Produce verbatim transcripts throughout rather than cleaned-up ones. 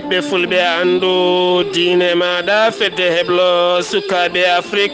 Ɓe fulɓe anndu diine maaɗa, fedde heblo sukaaɓe Afrik.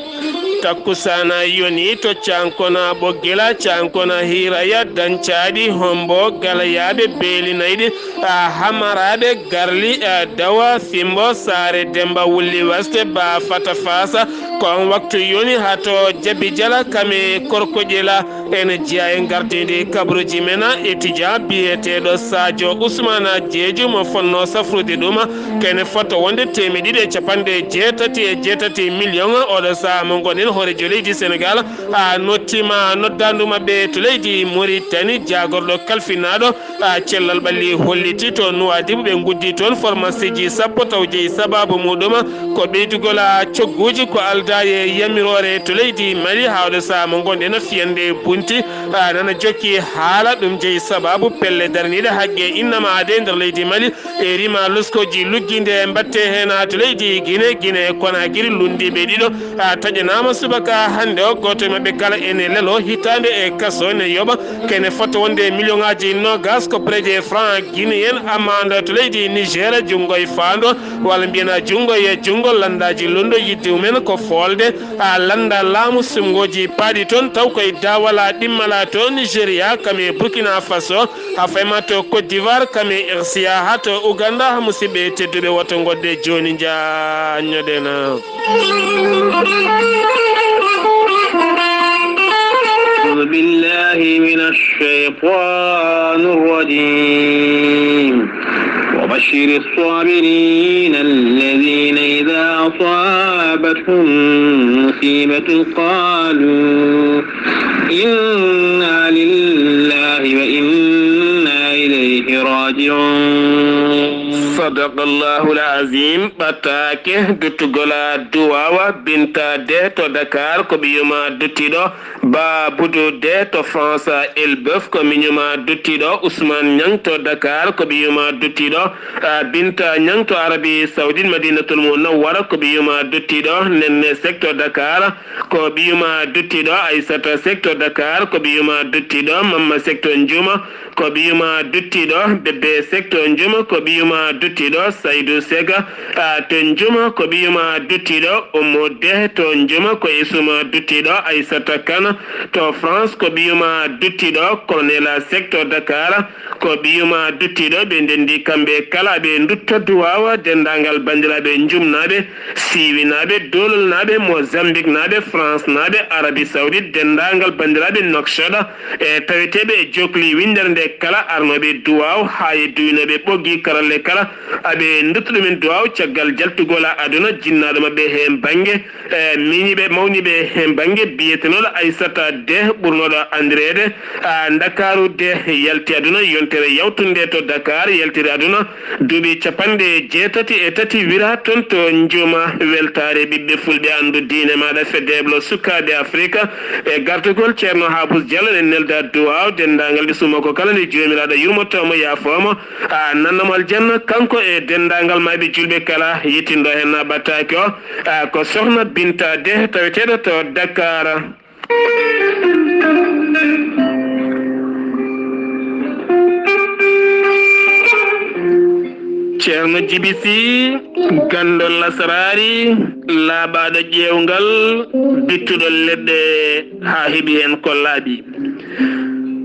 Takkusaana yoni to Cankona Ɓoggila, Cankona Hiiraya, Dancaaɗi, Hombo, Galayaaɓe, Beelinayɗi, a Hamaraaɓe, Garli, a Dawa, Fimbo, Saare Demba, Wulli Waste, Ba Fata Faasa. Ko on waktu yoni haa to Jabi Jala, kame Korkoƴela. Ene jeyaa e ngardiindi kabaruuji men, étudiant biyeteeɗo Sadio Ousmane Diédhiou mo fotnoo safrude ɗum, ko ene fota wonde teemedde ɗiɗi e capanɗe jeetati e jeetati million. Oɗo sahaa mo ngonɗen, hooreejo leydi Senegal a nottiima noddaandu maɓɓe to leydi Mauritanie, jaagorɗo kalfinaaɗo a cellal ɓalli holliti to Nouadhibou, ɓe nguddii toon formaseeji sappo, taw jeyi sabaabu muuɗum ko ɓeydugol a cogguuji ko aldaa e yamiroore to leydi Mali. Haa oɗo sahaa mo ngonɗen, fiyande bunti a nana jokki haala, ɗum jeyi sabaabu pelle daraniiɗe haqqe innama aadee nder leydi Mali e rima loskooji luggiinde mbaɗte heen a to leydi Guinée, Guinée Conakry, lunndiiɓe ɗiɗo a taƴanaama subaka hannde o, gooto e maɓɓe kala ene leloo hitaande e kaso, ne yoɓa ko ene fota wonde million aaji noogas ko prêt franc guinéen, amande to leydi Niger, junngo e faando, walla mbiyen junngo e junngo, lanndaaji londo, yiɗde mumen ko foolde a lannda laamu, suɓngooji paaɗi toon, taw koye daawal a ɗimmal a to Nigeria, kame Burkina Faso, a fayma to Côte d'Ivoire, kame R C A, haa to Ouganda. Musidɓe tedduɓe, woto ngodde jooni, njaññoɗen. أعوذ بالله من الشيطان الرجيم. وبشر الصابرين الذين إذا أصابتهم مصيبة قالوا إنا لله وإنا إليه راجعون. صدق الله العظيم. Ɓataake duttugol a duwaawa, Binta Deh to Dakar, ko ɓiyuma duttiɗo. Ba Budu Deh to France, Elbeuf, ko miñuma duttiɗo. Ousmane Niang to Dakar, ko ɓiyuma duttiɗo. Ah, Binta Niang to Arabie Saoudite, Madinatul Munawwara, ko ɓiyuma duttiɗo. Nenne Seck to Dakar, ko ɓiyuma duttiɗo. Aissata Seck to Dakar, ko ɓiyuma duttiɗo. Mamma Seck to Njuma, ko ɓiyuma duttiɗo. Bébé Seck to Njuma, ko ɓiyuma duttiɗo. Saydou Seck, ah, to Njuma, ko ɓiyuma duttiɗo. Oumou Deh to Njuma, ko isuma duttiɗo. Aissata Kane to France, ko ɓiyuma duttiɗo. Colonel Seck to Dakar, ko ɓiyuma duttiɗo. Ɓe ndenndi kamɓe kala, ɓe ndutta duwaawa denndaangal banndiraaɓe njumnaaɓe, siiwinaaɓe, doololnaaɓe, Mozambique naaɓe, France naaɓe, Arabie Saoudite, denndaangal banndiraaɓe Nouakchott, e taweteeɓe e jokli winndere nde kala, arnooɓe duwaaw, haa e duwinooɓe ɓoggi karalle kala, aɓe ndutta ɗumen duwaaw caggal jaltugol a aduna jinnaaɗo maɓɓe heen bannge, e miñiiɓe mawniiɓe heen bannge, biyetenooɗo Aissata Deh, ɓurnooɗo anndireede a Ndakaaru Deh, yalti aduna yontere yawtunde to Dakar, yaltiri aduna duuɓi capanɗe jeetati e tati, wira toon to Njuma. Weltaare ɓiɓɓe fulɓe, anndu diine maaɗa, fedde heblo sukaaɓe Afrika, e gartugol Ceerno Habous Diallo, ɗen nelda duwaaw denndaangal ɓesngu makko kala, nde Joomiraaɗo yurmoto mo, yaafoo mo, a nanna mo aljanna, kanko e denndaangal maayɓe juulɓe kala. Yettindo heen na ɓattaake o, a ko Sohna Binta Deh, taweteeɗo to Dakar. Ceerno Jibi Sih, ganndo lasaraari, laaɓaaɗo ƴeewngal, bittuɗo leɗɗe haa heɓi heen ko laaɓi.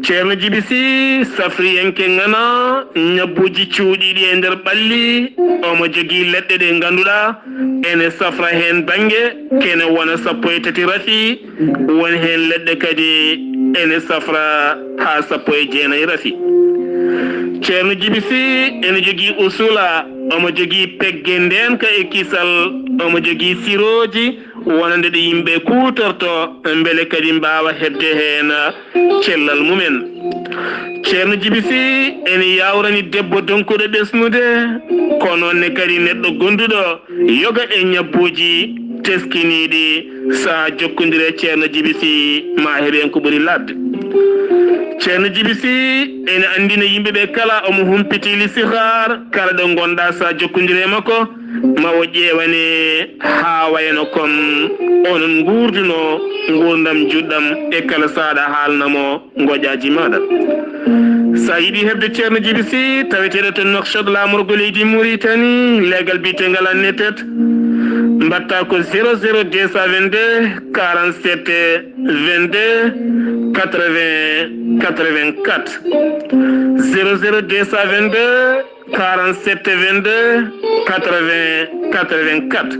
Ceerno Jibi Sih, safriyanke ŋana, ñabbuuji cuuɗiiɗi e nder ɓalli, omo jogii leɗɗe ɗe ngannduɗaa ene safra heen bannge, kene wona sappo e tati rafi, won heen leɗɗe kadi ene safra haa sappo e jeenayi rafi. Ceerno Jibi Sih ene jogii usula, omo jogii pegge ndeenka e kisal, omo jogii sirooji wonande ɗe yimɓe kuutorto, mbele kadi mbaawa heɓde heen cellal mumen. Ceerno Jibi Sih ene yaawrani debbo donkuɗo ɓesnude, ko noon ne kadi neɗɗo gonduɗo yoga e ñabbuuji teskiniiɗi. Sa jokkondire Ceerno Jibi Sih, ma heɓ heen ko ɓuri laaɓde. Ceerno Jibi Sih ene anndina yimɓe ɓe kala, omo humpiti lisihaar, kala ɗo ngonɗa sa jokkondire e makko, ma o ƴeewane haa wayno kon onon nguurduno nguurndam juɗɗam, e kala saaɗa haalna mo ngoƴaaji maaɗa. So a yiɗi heɓde Ceerno Jibi Sy, taweteeɗo to Nouakchott, laamorgo leydi Mauritanie, leegal biyeteegal Annetet, mbaɗta ko zéro zéro deux cent vingt-deux quarante-sept vingt-deux quatre-vingts quatre-vingt-quatre. Zéro zéro deux cent vingt-deux quarante-sept vingt-deux quatre-vingts quatre-vingt-quatre.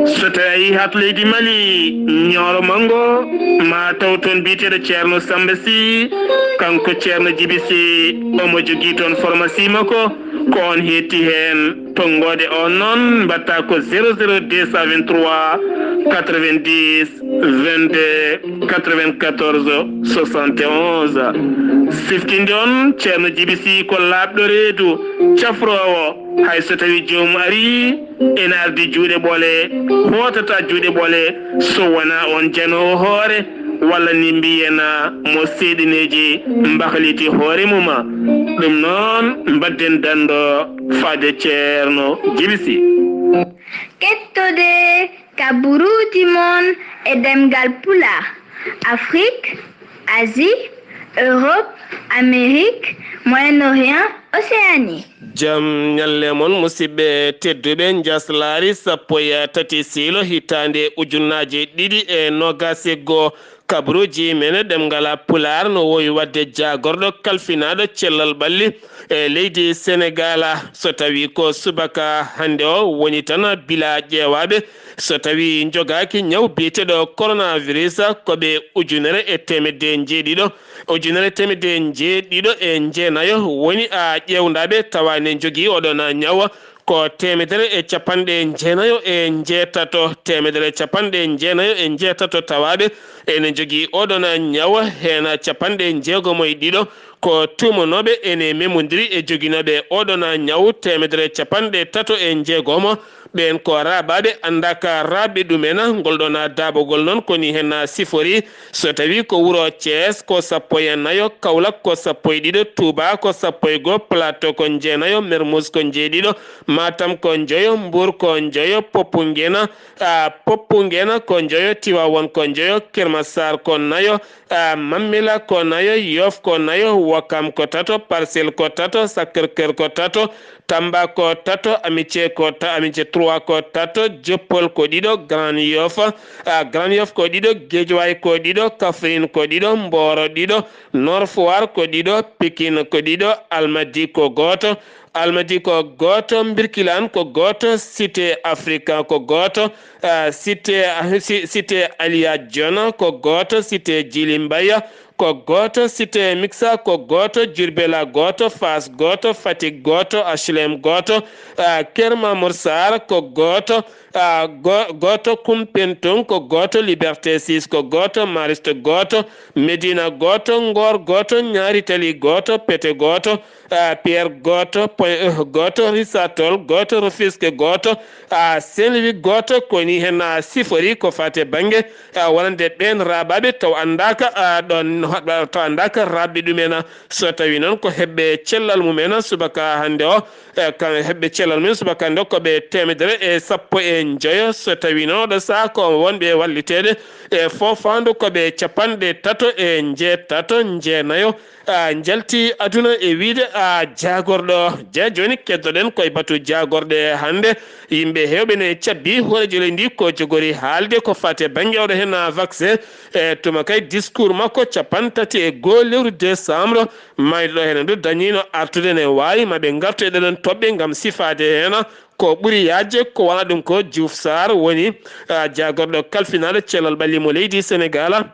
So tawi a yii haa to leydi Mali, Ñooro Manngo, ma taw toon biyeteeɗo Ceerno Samba Sy, kanko Ceerno Jibi Sy, omo jogii toon pharmacie makko, ko on heetti heen. Tonngoode on noon, mbaɗta ko zéro zéro deux cent vingt-trois quatre-vingt-dix vingt-deux quatre-vingt-quatorze soixante et onze. Siftinde on, Ceerno Jibi Sy ko laaɓɗo reedu, cafroowo, hay so tawi joomum arii, ene ardi juuɗe ɓole, hootata juuɗe ɓole, so wonaa on janoowo hoore, walla ni mbiyen mo seeɗineeji mbahliti hoore mum. Ɗum noon, mbaɗden danndo faade Ceerno Jibi Sy. Kettode kaburuuji mon e ɗemngal Pulaar, Afrik, Asie, Europe, Amérique, Moyen-Orient, Océanie. Jam ñalle mon, musidɓe tedduɓe. Njaslaari sappo e tati siilo hitaande ujunnaaje ɗiɗi e noogaas e goo, kaburuuji men ɗemngal Pulaar no wowi waɗde jaagorɗo kalfinaaɗo cellal ɓalli e leydi Senegaal. So tawi ko subaka hannde o woni tan bila ƴeewaaɓe, so tawi njogaaki ñaw biyeteeɗo coronavirus, ko ɓe ujunere e teemedde njeeɗiɗo, ujunere teemedde njeeɗiɗo e njeenayo woni a ƴeewndaaɓe tawa ne njogii oɗon ñaw, ko teemedere e capanɗe jeenayo e njeetato, teemedere e capanɗe jeenayo e njeetato tawaaɓe ene njogii oɗon ñaw, heen capanɗe jeegomo e ɗiɗo ko tuumanooɓe ene memondiri e joginooɓe oɗon ñaw, teemedere e capanɗe tato e jeegomo ɓeen ko raaɓaaɓe anndaaka raaɓɓe ɗumen. Ngol ɗoon daaɓogol noon ko nii heen siforii. So tawi ko wuro Thiès ko sappo e nayo, Kaolack ko sappo e ɗiɗo, Touba ko sappo e goo, Plateau ko jeenayo, Mermoz ko jeeɗiɗo, Matam ko njoyo, Mbour ko njoyo, Popenguine, a, Popenguine ko njoyo, Tivaouane ko njoyo, Keur Massar ko nayo, a, Mamela ko nayo, Yoff ko nayo, Ouakam ko tato, Parcelles ko tato, Sacré-Cœur ko tato, Tamba ko tato, Amitié ko ta-, Amitié trois ko tato, Dieuppeul ko ɗiɗo, Grand Yoff, a, Grand Yoff ko ɗiɗo, Guédiawaye ko ɗiɗo, Kaffrine ko ɗiɗo, Mboro ɗiɗo, Nord Foire ko ɗiɗo, Pikine ko ɗiɗo, Almadies ko gooto, Almadies ko gooto, Birkelane ko gooto, Cité Africa ko gooto, a, Cité, a, Ci-, Cité Alia Dione ko gooto, Cité Djily Mbaye ko gooto, Cité Mixa ko gooto, Diourbel a gooto, Fass gooto, Fatick gooto, H L M gooto, a, Keur Mamour Sarr ko gooto, a, go-, gooto, Koumpentoum ko gooto, Liberté six ko gooto, Mariste gooto, Médina gooto, Ngor gooto, Ñaari Tali gooto, Pété gooto, a, Pire gooto, Point E gooto, Richard Toll gooto, Rufisque gooto, a, Saint-Louis gooto. Ko nii heen a siforii ko faati e bannge, a, wonande ɓeen raaɓaaɓe taw anndaaka, a, ɗoon, taw anndaaka raaɓɓe ɗumen. So tawii noon ko heɓɓe cellal mumen subaka hannde o, e, kam heɓɓe cellal mumen subaka hannde o ko ɓe teemedere e sappo e njoyo. So tawii noon oɗo sahaa ko wonɓe walliteede e foofaandu ko ɓe capanɗe tato e njeetato, njeenayo, a, njalti aduna e wiyde, a, jaagorɗo. Jaa, jooni keddoɗen koye batu jaagorɗe hannde. Yimɓe heewɓe ne cabbii hooreejo leydi ndi ko jogori haalde ko faati e bannge oɗo heen, a, vaccin. E tuma kay discours makko capanɗe tati e goo lewru décembre, mayɗo heen ndu dañiino artude ne waawi ma ɓe ngartu e ɗeɗon toɓɓe ngam sifaade heen ko ɓuri yaajde. Ko wona ɗum ko Diouf Sarr woni, a, jaagorɗo kalfinaaɗo cellal ɓalli mo leydi Senegaal.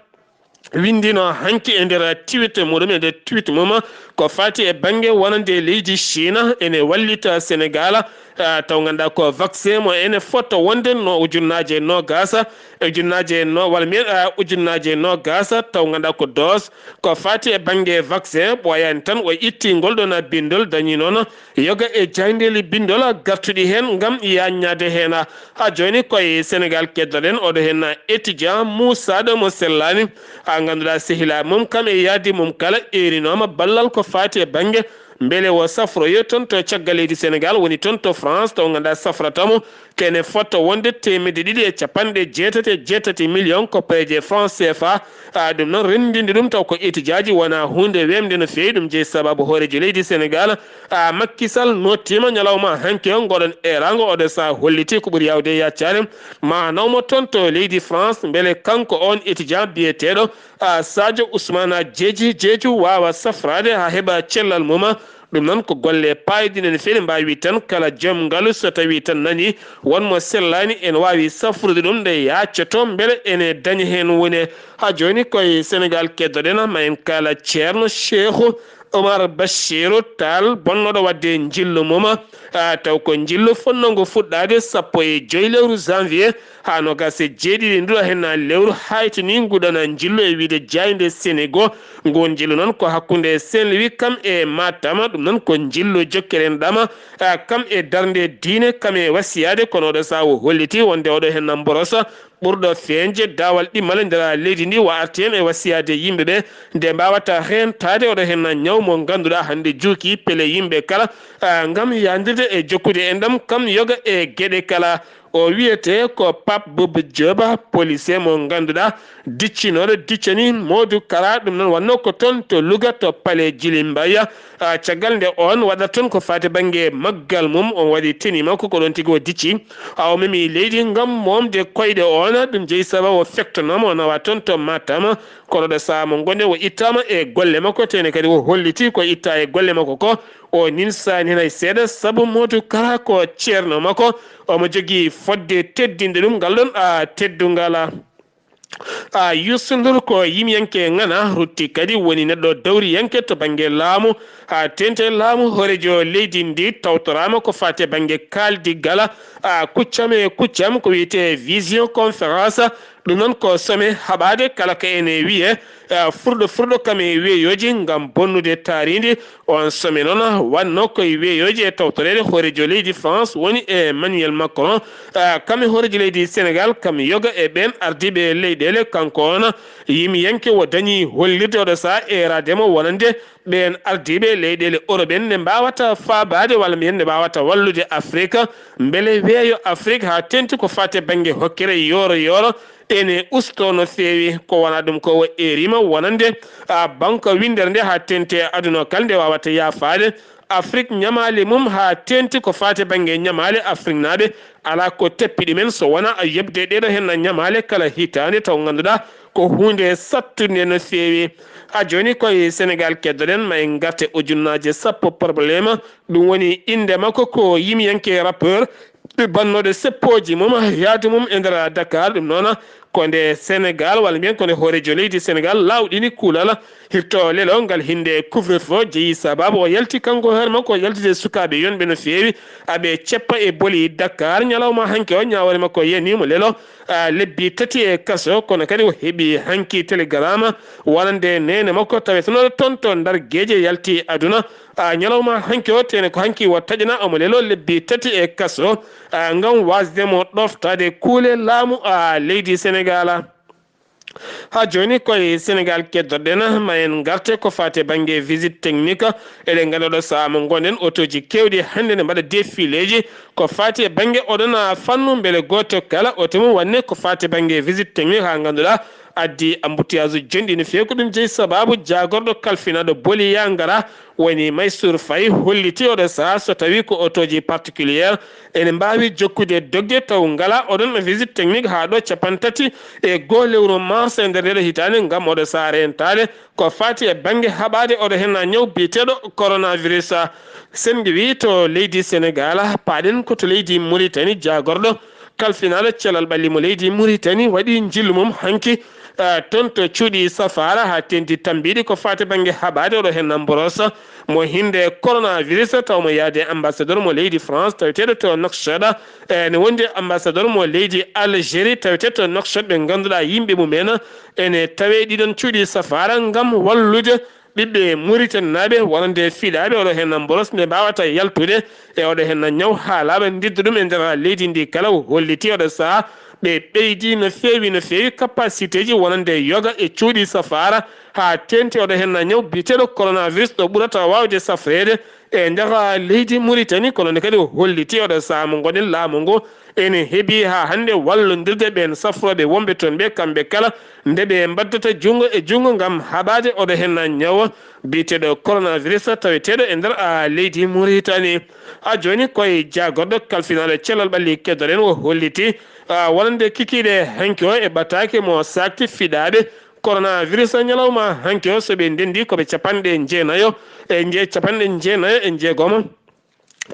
Winndino hanki e nder tweet muɗum, e nder tweet mum ko faati e bannge wonande leydi Chine ene wallita Senegaal, a, taw ngannduɗaa ko vaccin mo ene fota wonde no ujunnaaje noogaas, ujunnaaje no-, walla mbiyen, a, ujunnaaje noogaas, taw ngannduɗaa ko dose. Ko faati e bannge vaccin, ɓooyaani tan o itti ngol ɗoon binndol, dañi noon yoga e jaayndeeli binndol gartuɗi heen ngam yaajnaade heen. Haa jooni koye Senegaal keddoɗen oɗo heen étudiant muusaaɗo mo sellaani, a, ngannduɗaa sehilaaɓe mum kam e yahdi mum kala eerinooma ballal ko faati e bannge mbele o safroyo toon to caggal leydi Senegaal, woni toon to France, taw ngannduɗaa safrata mo kene fota wonde teemedde ɗiɗi e capanɗe jeetati e jeetati million koppeeje franc C F A. A, ɗum noon renndinde ɗum taw ko étudiant ji wonaa huunde weemde no feewi. Ɗum jeyi sababu hooreejo leydi Sénégal, a, Macky Sall nottiima ñalawma hanki o ngoɗon eeraango oɗo sahaa holliti ko ɓuri yaawde e yaccaare ma nawmo toon to leydi France. Mbele kanko oon étudiant biyeteeɗo, a, Sadio Ousmane Jeeji Jeeju waawa safraade haa heɓa cellal mum? Ɗum noon ko golle paayɗe no feewi. Mbaawi tan kala joom ngalu so tawii tan nani won mo sellaani, ene waawi safrude ɗum nde yaaccotoo mbele ene daña heen wone. Haa jooni koye Sénégal keddoɗen, ma en kaala Ceerno Cheikhou Oumar Bachirou Tall bonnooɗo waɗde njillu mum. A, taw ko njillu fotngo fuɗɗaade sappo e joy lewru janvier haa noogaas e jeeɗiɗi nduɗo heen lewru, haytini nguɗana njillu e wiyde jaaynde Sénégal. Nguun njillu noon ko hakkunde Saint-Louis kam e Matam. Ɗum noon ko njillu jokkere enɗam, a, kam e darnde diine, kam e wasiyaade, kono oɗo sahaa o holliti wonde oɗo heen mboroso ɓurɗo feeñde daawal ɗimmal e nder leydi ndi wa arti heen e wasiyaade yimɓe ɓe nde mbaawata heentaade oɗo heen ñaw mo ngannduɗaa hannde juuki pele yimɓe kala, a, ngam yahndirde e jokkude enɗam kam yoga e geɗe kala. O wiyetee ko Pape Boubou Diop, policier mo ngannduɗaa diccinooɗo diccani Modou Kara. Ɗum noon wannoo ko toon to Louga to palais Djily Mbaye. A, caggal nde oon waɗata toon ko faati bannge maggal mum, on waɗi tenue makko ko ɗoon tigi o dicci. A, o memi leydi ngam moomde koyɗe oon, ɗum jeyi sababu o fektanaama o nawa toon to Matam. Kono ɗo sahaa mo ngonɗen o ittaama e golle makko, tene kadi o holliti ko itta e golle makko ko o ninsaani heen hay seeɗa, sabu Modou Kara ko ceerno makko, omo jogii fodde teddinde ɗum ngal ɗoon, a, teddungal. A, Youssou Ndour ko yimiyanke ŋana, rutti kadi woni neɗɗo dawriyanke to bannge laamu, haa teeŋti e laamu hooreejo leydi ndi, tawtoraama ko faati e bannge kaaldigal, a, kuccam e kuccam ko wiyetee visioconférence. Ɗum noon ko sommet haɓaade kala ko ene wiyee, a, furɗo furɗo kam e weeyooji ngam bonnude taariindi. On sommet noon wannoo ko e weeyooji e tawtoreede hooreejo leydi France woni Emmanuel Macron, a, kam e hooreejo leydi Sénégal, kam yoga e ɓeen ardiiɓe leyɗeele. Kanko oon yimiyanke o dañi hollirde oɗo sahaa eeraade mo wonande ɓeen ardiiɓe leyɗeele Europe en ne mbaawata faabaade walla mbiyen ne mbaawata wallude Afrique, mbele weeyo Afrique haa teeŋti ko faati e bannge hokkere yooro yooro ene ustoo no feewi. Ko wonaa ɗum ko o eeriima wonande, a, banque winndere nde haa teeŋti e aduna o kala nde waawata yaafaade Afrique ñamaale mum haa teeŋti ko faati e bannge ñamaale Afriknaaɓe. Alaa ko tappi ɗumen so wonaa yoɓde ɗeeɗo heen ñamaale kala hitaande, taw ngannduɗaa ko huunde sattunde no feewi. A, jooni koye Sénégal keddoɗen, ma en ngarte ujunnaaje sappo probléme. Ɗum woni innde makko ko yimiyanke rappeur bannooɗo seppooji mum, yaadu mum e nder Dakar. Ɗum noon ko nde Sénégal, walla mbiyen ko nde hooreejo leydi Sénégal laawɗini kuulal hirto lelo ngal hinnde couvre-feu jeyi sababu o yalti kanko hoore makko, o yaltide sukaaɓe yonɓe no feewi, aɓe ceppa e boli Dakar. Ñalawma hanki o, ñaawoore makko yaniimo lelo, a, lebbi tati e kaso, kono kadi o heɓi hanki télégramme wonande neene makko tawetenooɗo toon to Ndar Geeje yalti aduna. A, ñalawma hanki o, tene ko hanki o taƴana omo lelo lebbi tati e kaso, a, ngam waasde mo ɗoftaade kuule laamu, a, leydi Sénégal. Haa jooni koye Sénégal keddoɗen, ma en ngarte ko faati e bannge visite technique. Eɗen nganndi oɗo sahaa mo ngonɗen, otooji keewɗi hannde ne mbaɗa défileeji ko faati e bannge oɗon fannu, mbele gooto kala oto mum wanne ko faati e bannge visite technique, haa ngannduɗaa addi embouteillage jonɗi no feewi. Ko ɗum jeyi sababu jaagorɗo kalfinaaɗo boli yaa ngara woni Mansour Faye holliti oɗo sahaa so tawii ko otooji particulière ene mbaawi jokkude dogde taw ngalaa oɗon visite technique haa ɗo capanɗe tati e goo lewru mars e nder ndeɗo hitaande ngam oɗo sahaa reentaade ko faati e bannge haɓaade oɗo heen ñaw biyeteeɗo coronavirus. Sen ngiwii to leydi Sénégal, paaɗen ko to leydi Mauritanie, jaagorɗo kalfinaaɗo cellal ɓalli mo leydi Mauritanie waɗi njillu mum hanki, ah, toon to cuuɗi safaara haa teeŋti tammbiiɗi ko faati bannge haɓaade oɗo heen mboros mo hinnde coronavirus, taw mo yaade ambassadeur mo leydi France taweteeɗo to Nouakchott, eh, ne wondi ambassadeur mo leydi Algérie taweteeɗo to Nouakchott, ɓe ngannduɗaa yimɓe mum en ene tawe ɗiɗon cuuɗi safaara ngam wallude ɓiɓɓe Mauritanie naaɓe wonande fiɗaaɓe oɗo heen mboros nde mbaawata yaltude e oɗo heen ñaw haa laaɓa ndidda ɗum e nder leydi ndi kala. O holliti oɗo sahaa Ɓe ɓeydi no feewi, no feewi capacité ji wonande yoga e cuuɗi safaara, haa teeŋti oɗo heen na ñaw biyeteeɗo coronavirus ɗo ɓurata waawde safreede e nder leydi Mauritanie. Kono ne kadi o holliti oɗo sahaa mo ngonɗen laamu ngu ene heɓi haa hannde wallondirde ɓeen safrooɓe wonɓe toon ɓe, kamɓe kala nde ɓe mbaddata junngo e junngo ngam haɓaade oɗo heen na ñaw biyeteeɗo coronavirus taweteeɗo e nder, a, leydi Mauritanie. Haa jooni koye jaagorɗo kalfinaaɗo cellal ɓalli keddoɗen o holliti, a, wonande kikiiɗe hanki o e ɓataake mo saakti fiɗaaɓe coronavirus ñalawma hanki o, so ɓe ndenndi ko ɓe capanɗe jeenayo e nje-, capanɗe jeenayo e njeegomo,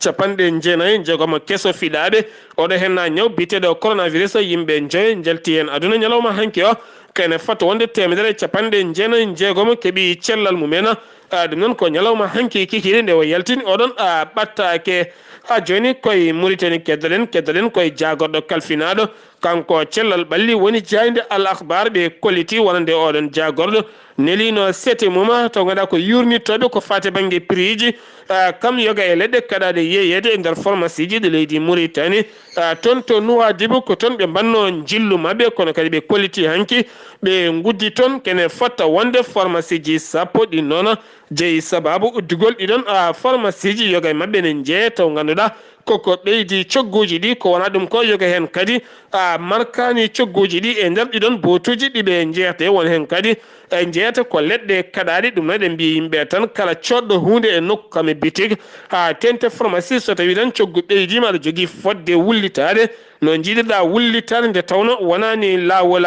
capanɗe jeenayo e njeegomo keso fiɗaaɓe oɗo heen na ñaw biyeteeɗo coronavirus. Yimɓe njoyo njalti heen aduna ñalawma hanki o, kene fota wonde teemedere e capanɗe jeenayo e njeegomo keɓi cellal mumen. A, ɗum noon ko ñalawma hanki kikiiɗe nde o yaltini oɗon, a, ɓattaake. Haa jooni koye Mauritanie keddoɗen, keddoɗen koye jaagorɗo kalfinaaɗo, kanko cellal ɓalli woni jaaynde Al Akhbar, ɓe kolliti wonande oɗon jaagorɗo neliino seete mum taw ngannduɗaa ko yuurnitooɓe ko faati bannge prix ji, a, kam yoga e leɗɗe kaɗaaɗe yeeyeede e nder pharmacie ji ɗi leydi Mauritanie. A, toon to Nouadhibou ko toon ɓe mbaɗnoo njillu maɓɓe, kono kadi ɓe kolliti hanki ɓe nguddi toon kene fota wonde pharmacie ji sappo ɗi noon jeyi sabaabu uddugol ɗiɗon, a, pharmacie ji yoga e maɓɓe ne njeeya taw ngannduɗaa koko ɓeydi cogguuji ɗi, ko wonaa ɗum ko yoga heen kadi, a, markaani cogguuji ɗi e nder ɗiɗon bootuuji ɗi ɓe njeyata, won heen kadi e njeyata ko leɗɗe kaɗaaɗe. Ɗum noon eɗen mbiya yimɓe tan kala coodɗo huunde e nokku kam e bitik, haa teeŋti pharmacie, so tawii tan coggu ɓeydiima aɗa jogii fodde wullitaade no njiɗirɗaa wullitaade nde tawnoo wonaani laawol.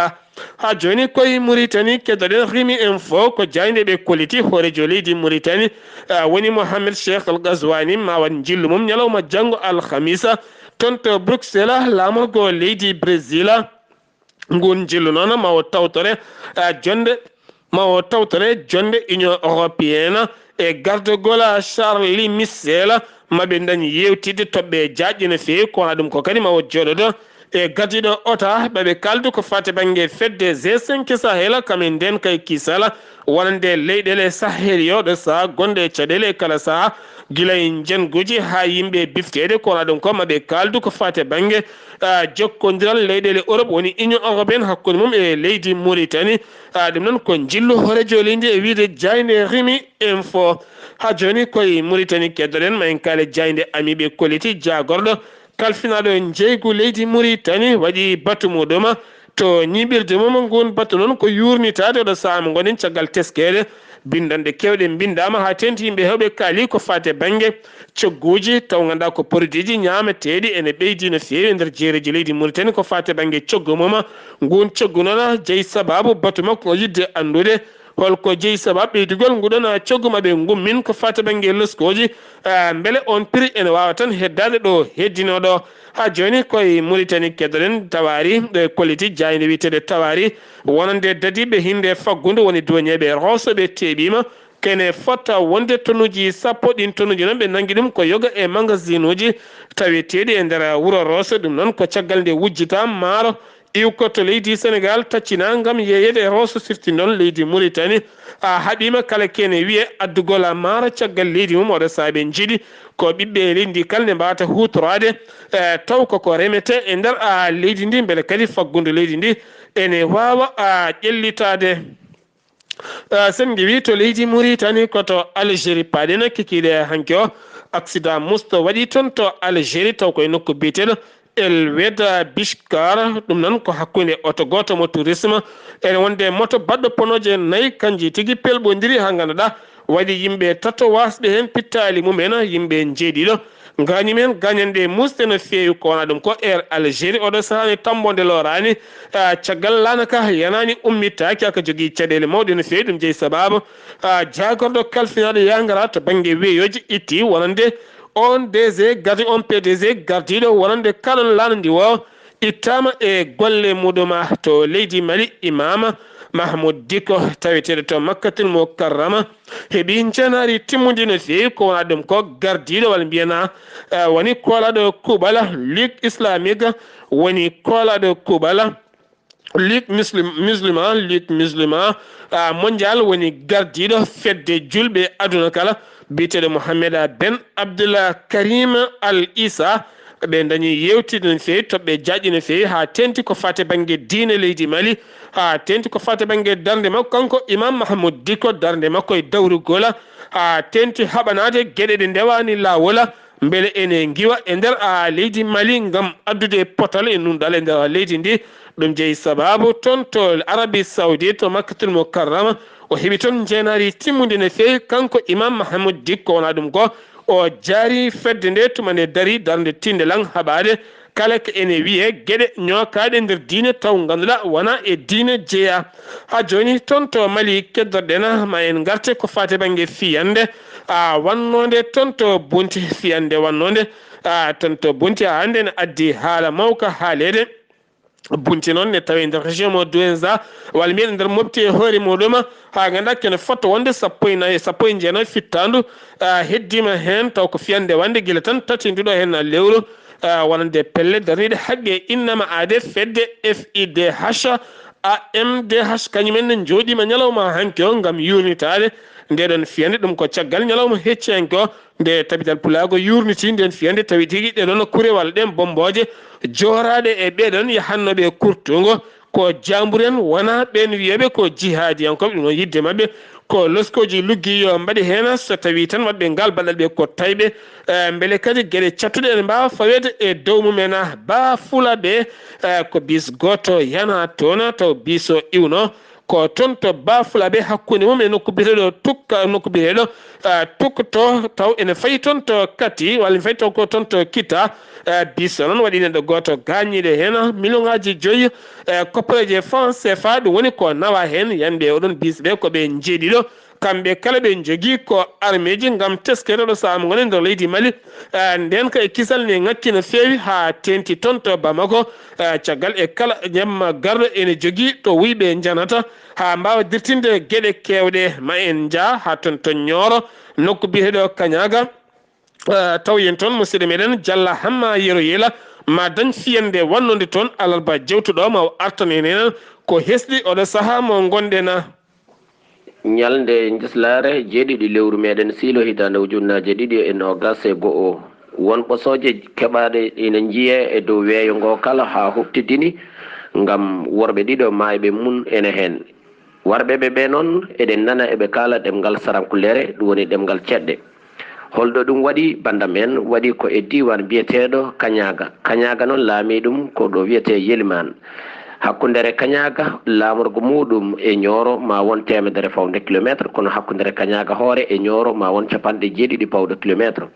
Haa jooni koye Mauritanie keddoɗen Rimi Info, ko jaaynde ɓe kolliti hooreejo leydi Mauritanie, a, woni Mohamed Cheikh Al Ghazouani, ma waɗ njillu mum ñalawma janngo alhamisa toon to Bruxelles, laamorgo leydi Brésil. Ngun njillu noon ma o tawtore, a, jonnde, ma o tawtore jonnde Union Européenne e gardagol Charles Michel, ma ɓe ndañ yeewtidde toɓɓe jaajɗe no feewi, ko wonaa ɗum ko kadi ma o jooɗodo e gardiiɗo O T A, ɓe ɓe kaaldu ko faati bannge fedde G cinq Sahel, kam e ndeen kay kisal wonande leyɗeele Sahel yo ɗo sahaa gonɗe e caɗeele e kala sahaa, gila e njanguuji haa yimɓe bifteede, ko wonaa ɗum ko ma ɓe kaaldu ko faati bannge, a, jokkondiral leyɗeele Europe woni Union Européenne hakkunde mum e leydi Mauritanie. A, ɗum noon ko njillu hooreejo leydi e wiyde jaaynde Rimi Info. Haa jooni koye Mauritanie keddoɗen, ma en kaale jaaynde Ami, ɓe kolliti jaagorɗo kalfinaaɗo njeygu leydi Mauritanie waɗi batu muɗum to ñiiɓirde mum. Ngun batu noon ko yuurnitaade oɗo sahaa mo ngonɗen caggal teskeede. Binndanɗe keewɗe mbinndaama haa teeŋti yimɓe heewɓe kaali ko faati e bannge cogguuji, taw ngannduɗaa ko produit ji ñaameteeɗi ene ɓeydi no feewi e nder jeereeji leydi Mauritanie ko faati e bannge coggu mum. Ngun coggu noon jeyi sabaabu batu makko o yiɗde anndude holko jeyi sabaabu ɓeydugol nguɗon coggu ma ɓe ngummin ko faati bannge loskooji, a, mbele on prix ene waawa tan heddaade ɗo heddinoo ɗo. Haa jooni koye Mauritanie keddoɗen Tawari, ɗo e kolliti jaaynde wiyeteende Tawari, wonande dadiiɓe hinnde faggudu woni duwañeeɓe Rosso ɓe teeɓiima kene fota wonde tonuuji sappo. Ɗiin tonuuji noon ɓe nanngi ɗum ko yoga e magasinuuji taweteeɗi e nder wuro Rosso. Ɗum noon ko caggal nde wujjita maaro iwkoto leydi Senegal taccina ngam yeeyeede e Rosso sirti noon leydi Mauritanie, a, haɓiima kala kene wiye addugol maaro caggal leydi mum. Oɗo sahaa ɓe njiɗi ko ɓiɓɓe leydi ndi kala ne mbaawata huutoraade, e, taw koko remetee e nder, a, leydi ndi, mbele kadi faggudu leydi ndi ene waawa, a, ƴellitaade. A, sen ngiwi to leydi Mauritanie, ko to Algérie paaɗen kikiiɗe hanki o. Accident musto waɗi toon to Algérie, taw koye nokku biyeteeɗo El Weda Bichkar. Ɗum noon ko hakkunde oto gooto mo tourisme ene wonde moto baɗɗo ponooje nayi, kanji tigi pelɓondiri haa ngannduɗaa waɗi yimɓe tato wasɓe heen pittaali mum en, yimɓe njeeɗiɗo. Ngaañi men gaañanɗe muusɗe no feewi, ko wonaa ɗum ko Air Algérie oɗo sahaa ne tammbonde looraani, a, caggal laana ka yanaani ummitaaki, aka jogii caɗeele mawɗe no feewi. Ɗum jeyi sabaabu, a, jaagorɗo kalfinaaɗo yaangara to bannge weeyooji itti wonande on D G gardi, on P D G gardiiɗo wonande kalon laana ndi o ittaama e golle muɗum to leydi Mali. Imaama Mahmoud Dicko taweteeɗo to Makkatul Mukarrama heɓi njeenaari timmundi no feewi, ko wonaa ɗum ko gardiiɗo walla mbiyanaa, eh, woni koolaaɗo kuuɓal Ligue Islamique, woni koolaaɗo kuuɓal Ligue Muslim-, Musulman, Ligue Musulman, ah, Mondial, woni gardiiɗo fedde julɓe aduna kala biyeteeɗo Mohamed Ben Abdullah Karim Al Issa. Ɓe dañi yewtidde no feewi, toɓɓe jaajɗe no feewi, haa teeŋti ko faati e bannge diine leydi Mali, haa teeŋti ko faati e bannge darnde makko kanko Imam Mahamoud Dicko, darnde makko e dawrugol, haa teeŋti haɓanaade geɗe ɗe ndewaani laawol, mbele ene ngiwa e nder, a, leydi Mali ngam addude potal e nunɗal e nder leydi ndi. Ɗum jeyi sabaabu toon to Arabie Saoudite, to Makkatul Mukarrama, o heɓi toon njeenaari timmunde no feewi, kanko Imam Mahamoud Dicko, wonaa ɗum goo, o jaari fedde nde tuma nde darii darnde tiinde lan haɓaade kala ko ene wiyee geɗe ñookaaɗe nder diine taw ngannduɗaa wonaa e diine jeyaa. Haa jooni toon to Mali keddorɗen, ma en ngarte ko faati e bannge fiyannde, a, wannoonde toon to Bunti, fiyannde wannoonde, a, toon to Bunti, a, hannde ene addi haala mawka haaleede. Bunti noon ne tawi nder région mo Douenza, walla mbiyen nder mofti e hoore muɗum, haa ngannduɗaa kene fotto wonde sappo e nayi, sappo e jeenayi fittaandu, a, heddiima heen, taw ko fiyannde wannde gila tan tati nduɗo heen lewru, a, wonande pelle darniiɗe haqqe innama aade fedde F I D H, A M D H, kañum en ne njooɗiima ñalawma hanki o ngam yuurnitaade nde ɗoon fiyannde. Ɗum ko caggal ñalawma hecci hanki o, nde Tabital Pulaagu yuurniti ndeen fiyannde, tawi tigi ɗee ɗoon kurewal, ɗeen bommbooje jooraaɗe e ɓee ɗoon yahannooɓe e kurtungo, ko jaamburen, wonaa ɓeen wiyeeɓe ko jihaadiyankooɓe, ɗum noon yiɗde maɓɓe ko loskooji luggi yo mbaɗe heen, so tawii tan waɗɓe ngaal baɗal ɓe ko tayɓe, eh, mbele kadi geɗe cattuɗe ene mbaawa faweede e dow mum en. Baa Fula ɓe, eh, ko bis gooto yana toon, taw bis o iwno ko toon to Baa Fula ɓe, hakkunde mum e nokku biyeteeɗo Tukka, nokku biyeteeɗo, eh, Tukto, taw ene fayi toon to Kati, walla ene fayi taw ko toon to Kita, eh, bis o noon waɗi neɗɗo gooto gaañiiɗo heen, miliyoŋaaji joyi, eh, koppareeje franc C F A, ɗum woni ko nawa heen. Yanɓe oɗon bis ɓe ko ɓe njeeɗiɗo, kamɓe kala ɓe njogii ko armeeji ngam teskere ɗo sahaa mo ngonen nder leydi Mali. Eh, ndeen ka e kisal ne ŋakki no feewi haa teeŋti toon to Bamako, eh, caggal e kala jamma garɗo ene jogii to wuyɓe njanata haa mbaawa dirtinde geɗe keewɗe. Ma en njah haa toon to Ñooro, nokku biyeteeɗo Kañaaga. Eh, taw yen toon musidɗo meɗen Jalla Hamma Yero Yela, ma dañ fiyannde wannonde toon alarba jewtuɗo, ma o artan en heen ko hesɗi oɗo sahaa mo ngonɗen. Ñalnde njislaare jeeɗiɗi lewru meɗen siilo hitaande ujunnaaje ɗiɗi e noogaas e go'o, won ɓosooje keɓaaɗe ina njiyee e dow weeyo ngo kala haa huɓtidini, ngam worɓe ɗiɗo maayɓe mum ene heen. Warɓe ɓe ɓe noon, eɗen nana eɓe kaala ɗemngal sarankulere, ɗum woni ɗemngal ceɗɗe. Holɗo ɗum waɗi, banndam en? Waɗi ko e diiwaan biyeteeɗo Kañaaga. Kañaaga noon laamii ɗum ko ɗo wiyetee Yelimaan. Hakkunde Kañaaga, laamorgo muuɗum e Ñooro ma won teemedere pawɗe kilomeeter, kono hakkunde Kañaaga hoore e Ñooro ma won capanɗe jeeɗiɗi pawɗe kilomeeter.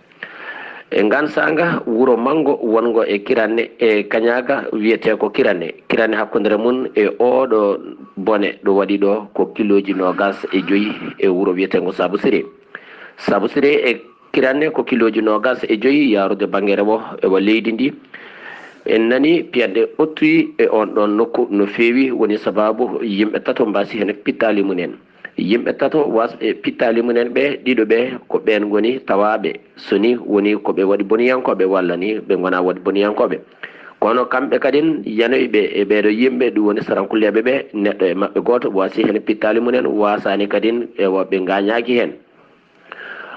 E ngaan saanga, wuro manngo wonngo e Kiranne e Kañaaga wiyetee ko Kiranne. Kiranne hakkunde mum e ooɗo bone ɗo waɗi ɗo ko kilooji noogaas e joyi e wuro wiyeteengo Saabu Siree. Saabu Siree e Kiranne ko kilooji noogaas e joyi yaarude bannge rewo e wa leydi ndi. En nani piyanɗe ɓottuyi e oon ɗoon nokku no feewi, woni sabaabu yimɓe tato mbaasi heen pittaali mum en. Yimɓe tato wasɓe pittaali mum en ɓe ɗiɗo ɓe ko ɓeen ngoni tawaaɓe. So ni woni ko ɓe waɗi boniyankooɓe walla ni ɓe ngonaa waɗi boniyankooɓe. Kono kamɓe kadin yanoyɓe e ɓeeɗo yimɓe, ɗum woni sarankulleeɓe ɓe, neɗɗo e maɓɓe gooto waasi heen pittaali mum en, waasaani kadin e woɓɓe ngaañaaki heen.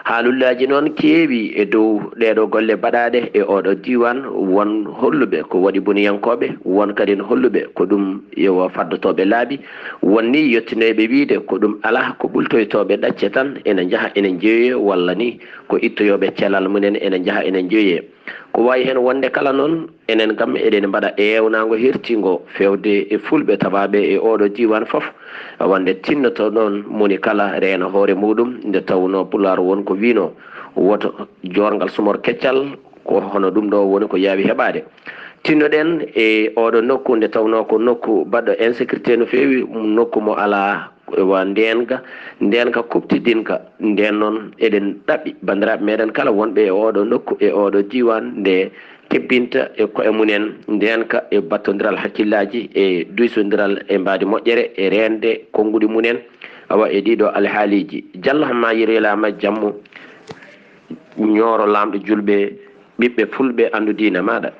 Haalullaaji noon keewi e dow ɗeeɗo golle baɗaaɗe e ooɗo diiwaan, won holluɓe ko waɗi boniyankooɓe, won kadin holluɓe ko ɗum yo faddotooɓe laabi, won ni yettinooɓe wiyde ko ɗum alaa, ko ɓultoytooɓe ɗacce tan ene njaha ene njeeyee, walla ni ko ittoyooɓe cellal mum en ene njaha ene njeeyee. Ko waawi heen wonde kala noon, enen kam eɗen mbaɗa eewnaango hertiingo feewde e fulɓe tawaaɓe e ooɗo diiwaan fof, wonde tinnoto ɗoon moni kala reena hoore muuɗum, nde tawnoo Pulaar won ko wiynoo, woto joorngal sumor keccal, ko hono ɗum ɗo woni ko yaawi heɓaade. Tinnoɗen e ooɗo nokku, nde tawnoo ko nokku baɗɗo insécurité no feewi, nokku mo alaa wa ndeenka, ndeenka kuɓtidinka. Ndeen noon, eɗen ɗaɓɓi banndiraaɓe meɗen kala wonɓe e ooɗo nokku, e ooɗo diiwaan, nde kebbinta e koye mum en ndeenka e battondiral hakkillaaji e duysondiral e mbaadi moƴƴere e reende konnguɗi mum en, awa e ɗiɗo alhaaliiji. Jalla Hamma yereelaama jammo, Ñooro laamɗo julɓe, ɓiɓɓe fulɓe, anndu diina maaɗa.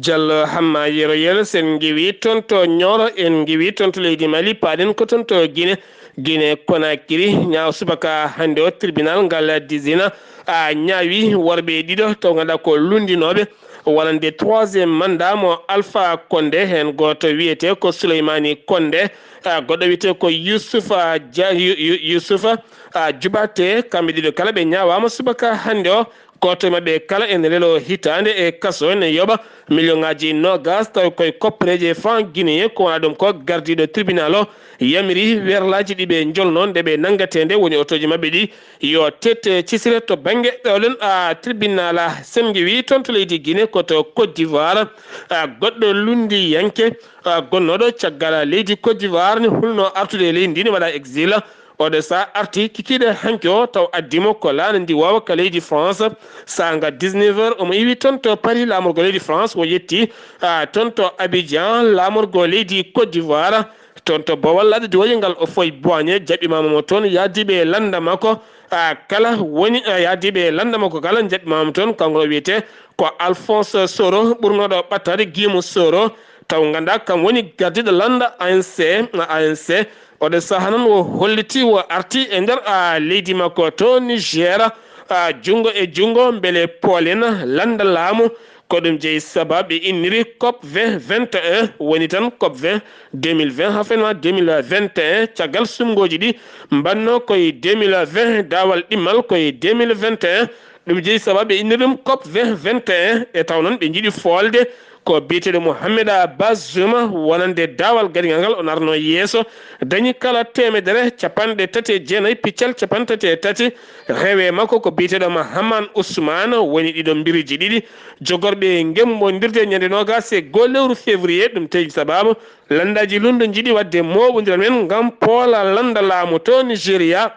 Jallo Hamma Yero Yero, sen ngiwi toon to Ñooro, en ngiwi toon to leydi Mali, paaɗen ko toon to Gine, Gine Konakiri. Ñaawo subaka hannde o, tribunal ngal disina, a, ñaawi worɓe ɗiɗo taw ngannduɗaa ko lunndinooɓe, wonande troisième mandat mo Alpha Condé, heen gooto wiyetee ko Souleymani Condé, ah, goɗɗo wiyetee ko Youssouf, ah, Dia-, Yu-, Yu-, Youssouf, ah, Djoubate, kamɓe ɗiɗo kala ɓe ñaawaama subaka hannde o. Gooto e maɓɓe kala ene leloo hitaande e kaso, ene yoɓa million ŋaaji noogas, tawi koye koppareeje franc guinéen, ko wona ɗum ko gardiiɗo tribunal o yamiri werlaaji ɗi ɓe njolnoo nde ɓe nanngatee nde, woni otooji maɓɓe ɗi, yo tette cisire to bannge ɗoɗon, a, tribunal a Sengiwi toon to leydi Guinée, ko to Côte d'Ivoire. A, goɗɗo lunndiyanke, a, gonnooɗo caggal leydi Côte d'Ivoire ne hulno artude e leydi ndi ne waɗa exil. Oɗo sa arti kikiiɗe hanki o taw addimo ko laana ndi wawa ka leydi France. Saanga dix-neuf heures omo iwi toon to Paris laamorgo leydi France, o yetti, a, toon to Abidjan laamorgo leydi Côte d'Ivoire. Toon to Bowal Ladde Duwoye ngal o foy Boigné, jaɓɓimaama mo toon, yaadiiɓe e lannda makko, a, kala woni, a, yaadiiɓe e lannda makko kala, jaɓɓimaama toon. Kanko o wiyetee ko Alphonse Soro, ɓurnooɗo ɓattaade Guimo Soro, taw nganndaa kam woni gardiiɗo lannda A N C, A N C. Oɗo sahaa noon o holliti, o arti e nder, a, leydi makko to Niger, a, junngo e junngo, mbele poolen lannda laamu. Ko ɗum jeyi sababu ɓe inniri COP vingt vingt et un, woni tan COP vingt deux mille vingt, haa fenwa deux mille vingt et un, caggal suɓngooji ɗi mbaɗnoo ko e deux mille vingt, daawal ɗimmal ko e deux mille vingt et un. Ɗum jeyi sababu ɓe inniri ɗum COP vingt vingt et un, e taw noon ɓe njiɗi foolde ko biyeteeɗo Mohamed Bazoum, wonande daawal gadigal ngal o narno yeeso, dañi kala teemedere capanɗe tati e jeenayi piccal capanɗe tati e tati. Rewe makko ko biyeteeɗo Mahaman Ousmane, woni ɗiɗo mbiruji ɗiɗi jogorɓe gemmbondirde ñande noogas e goo lewru février. Ɗum tawi sababu lanndaaji lunndu njiɗi waɗde mooɓondiral men ngam poola lannda laamu to Nigeria,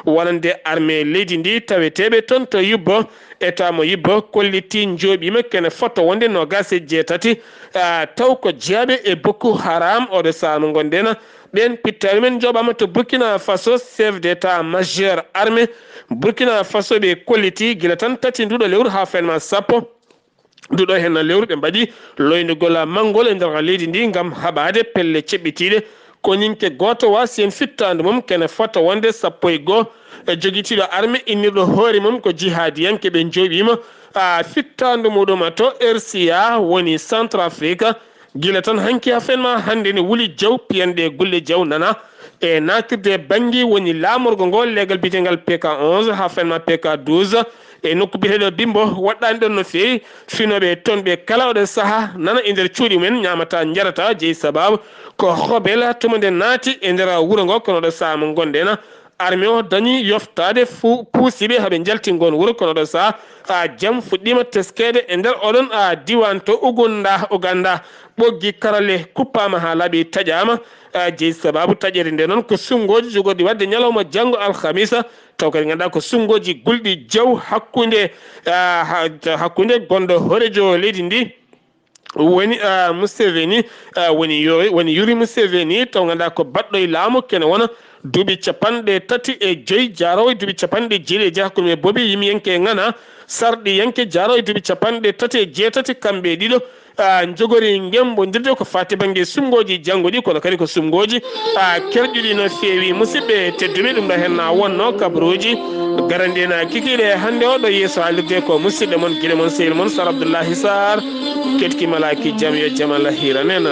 wonande armée leydi ndi taweteeɓe toon to Yubbo. État mo Yubbo kolliti njooɓiima kene fota wonde noogas e jeetati, a, taw ko jeyaaɓe e Boko Haram. Oɗo sahaa mo ngonɗen, ɓeen pittaaɗo men njooɓaama to Burkina Faso, chef d'état majeur armée Burkina Faso ɓe kolliti gila tan tati nduɗo lewru haa fenma sappo. Nduɗo heen lewru ɓe mbaɗi loyndugol manngol e nder leydi ndi ngam haɓaade pelle ceɓɓitiiɗe. Koñinke gooto waasi heen fittaandu mum kene fota wonde sappo e goo. E jogitiiɗo arme innirɗo hoore mum ko jihaadiyanke ɓe njooɓiima, a, fittaandu muɗum to R C A, woni Centrafrique. Gila tan hanki haa fenma hannde ne wuli jaw piyanɗe gulle jaw nana e natirde bannge woni laamorgo ngo leegal biyetengal P K onze haa fenma P K douze. E nokku biyeteeɗo Bimbo waɗɗaani ɗon no feewi. Finooɓe toon ɓe kala oɗo sahaa nana e nder cuuɗi mumen, ñaamata njarata, jeyi sababu ko hobel tuma nde naati e nder wuro ngo. Kono oɗo sahaa mo ngonɗen, arme o dañi yoftaade fu-, puusiiɓe haɓe njalti ngon wuro. Kono oɗo sahaa, a, jam fuɗɗiima teskeede e nder oɗon, a, diwan to Ugunda, Uganda. Ɓoggi karale kuppaama haa laaɓi, taƴaama, a, jeyi sababu taƴeede nde noon ko suɓngooji jogorɗi waɗde ñalawma janngo alhamisa. Taw kadi ngannduɗaa ko suɓngooji gulɗi jaw hakkunde, ah, ha-, hakkunde gonɗo hooreejo leydi ndi woni, ah, Museveni, ah, woni yo-, woni Yoweri Museveni, taw ngannduɗaa ko baɗɗo e laamu kene wona duuɓi capanɗe tati e joy, jaaroowo e duuɓi capanɗe jeeɗiɗi e jeetati hakkunde men boobi yimiyanke ŋana, sarɗiyanke jaaroowo e duuɓi capanɗe tati e jeetati, kamɓe ɗiɗo, ah, njogori ngemmbondirde ko faati bannge suɓngooji janngo ɗi, kono kadi ko suɓngooji, ah, kerƴuɗi no feewi. Musidɓe tedduɓe, ɗum ɗo heen na wonno kabaruuji garanɗi en kikiiɗe hannde o. Ɗo yeeso haalirde ko musidɗo mon, giɗo mon, sehil mon, Sar Abdoullahi Sarr. Keɗki malaaki jam, yo jam Allah hiiran en.